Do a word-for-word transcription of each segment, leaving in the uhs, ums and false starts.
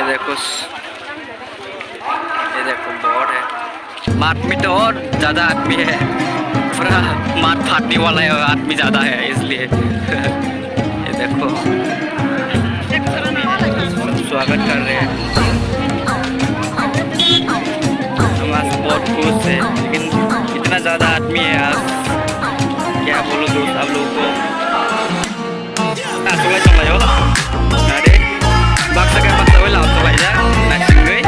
देखो, ये देखो, बहुत है। माठ में तो और ज्यादा आदमी है, पूरा माठ फाटने वाला है, आदमी ज्यादा है इसलिए। ये देखो, स्वागत कर रहे हैं। हम आज बहुत खुश है, लेकिन इतना ज्यादा आदमी है आज, क्या बोलूं दोस्त आप लोगों को। Aswk lai tonglaio. Nade. Baksa khe baksa bai lam tonglaijak. Naisingwi.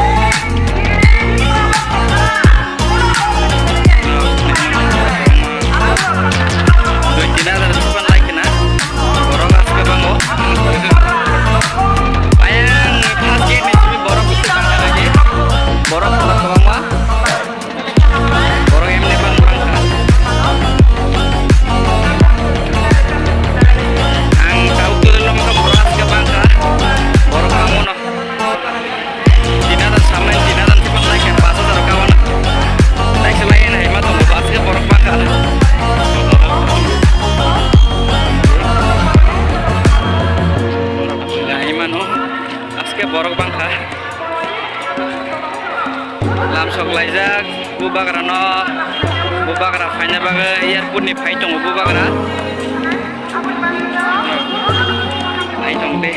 Dui tin hajar chupan lai khna. Borok aswk khe bango. Ayang first gate ni simi borok bisi bangkha lagi. Borok kwbangma. Borok emni bang bang kha. Ang tauk twi no mokha borok aswk bang kha. Borok bang mano. Tin hajar samai tin hajar twi bang lai kha, pas hajar kawan. Lai se lai nai ma tong aswk borok bang kha. Lai mano aswk borok bang kha. Lam sok laijak, bubagra no, bubagra phaina bagwi airport ni phai tongo bubagra. Phai tong de.